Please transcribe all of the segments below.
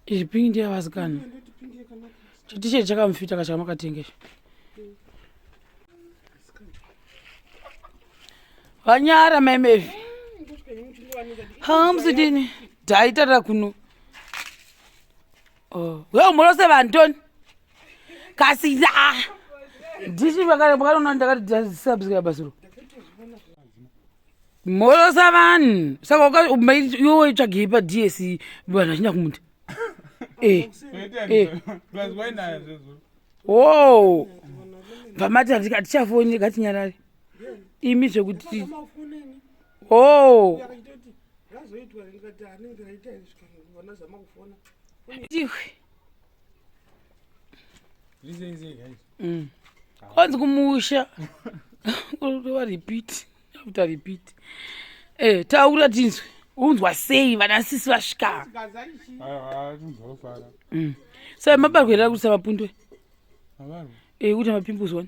Izvi pingi ndeyavasikana. Chitisheti chakamufita kachakamakatenga ichi. Vanyara mai Mevi. Hamusudini. Daitarira kuno. Oh, wewe murose vantoni. Kasi ah. Ndichi vakanoona ndakati subscribe basiro. Mhorosa vanhu. Saka iwe waitsvagei pa DS vanhu vachinda kumuti. Eh. Eh. Oh. Pamati hatichafoni ngatinyarare. Imi zvekuti Oh. Mm. Kwanzi kumusha. Kurova repeat. After repeat. Eh, taura tinzwe. Unzwa sei vana sisi vasvika? Mm. Saka mabarwa here kuti samapundwe? Eh, kuti mapimples one.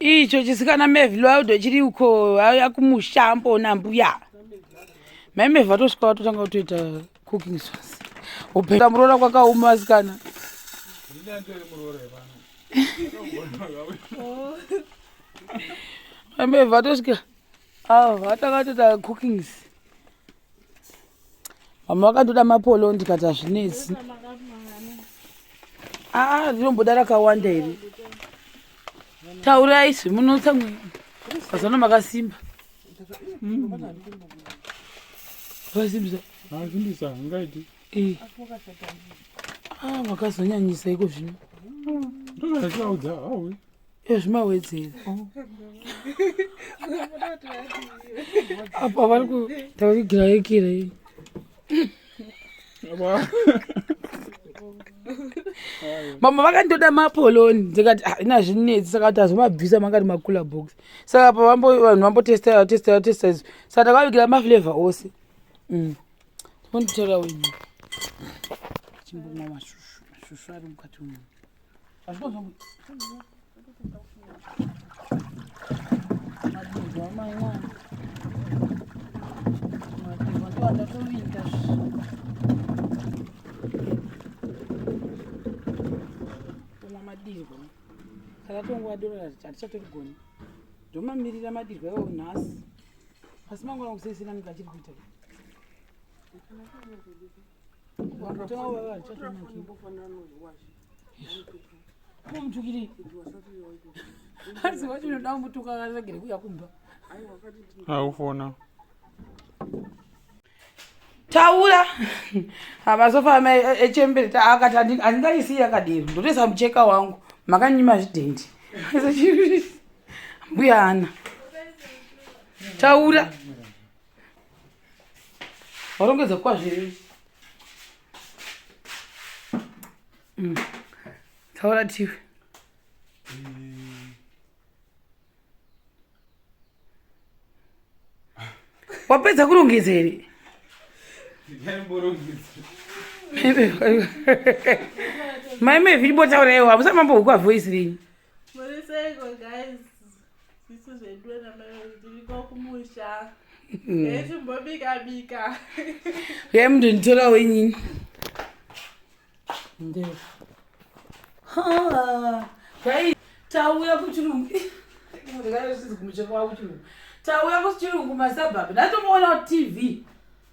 Icho chisikana Mevlaudo chiri uko auya kumusha amboona mbuya. Mai Mev vatosvika vatotanga kutoita cooking sauce. Upenda muroora kwakaoma vasikana. Mai Mev vatosvika avo vatanga kutoita cookings. Mama vakandoda mapolo ndikati hazvinetsi. Aa rinomboda rakawanda here? Taurai zve munotsamwe. Mazano makasimba. Vakasimbisa. Vakasimbisa ngaiti. Eh. Ah, makazonyanyisa iko zvino. Ndozvachaudza hawi. Ezvimawedzera. Apa vari ku takugira yekira iyi. Mama vakandoda mapoloni ndikati ah, ina zvinetsi saka tazomabvisa mangati macooler box. Saka apa vambo vanhu vambotesta testa testa izvi. Saka takavigira maflavor ose. Mm. Monditora wenyu. Chimbomwa mashushu, mashushu ari mukati umu. Madirwa kana tonguva doro hatichatorigoni ndomamirira madirwa iwawo nhasi asi mangwana kusesina anenge achiri kuita Mutukiri. Hanzi wacho unoda kumutuka akaregere kuuya kumba. Haufona. Taura. Amasofa ama echembere akati handingaisiyi yakadero. Ndotoisa mucheka wangu. Makanyima zvidhendi. Mbuya Ana. Taura. Warongedza kwazvo here? Mm. Taura tiwe. Wapedza kurongedza here? Mai Mevi chimbotauraiwo hamusati mambohukwa voice renyu. Muri seiko guys? Isu zvedu namai tiriko kumusha. Tichimbobika bika. Uyai mundonditora wenyini. Ndefu. Guys, tauya kuchirungu. Ndingaisizi kumusha kwavo kuchirungu. Tauya kuchirungu masabhabhi. Ndatomboona TV.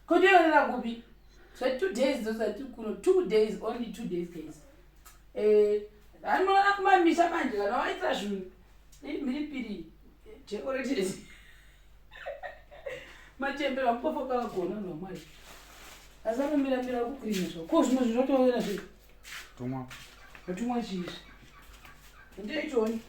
Kondionera kupi? So 2 days those are two kuno 2 days only 2 days guys. Eh, anoona kumamisha manje kana waita zvinhu. Iri mhiripiri decorated. Machembere vamupofu vakagona vanhu vamwari. Asi vanomira mira kukrina zvavo. Ko zvimwe zvinhu zvotoona zvii? Tumwa. Tumwa chii izvi? Ndiyo ichoni.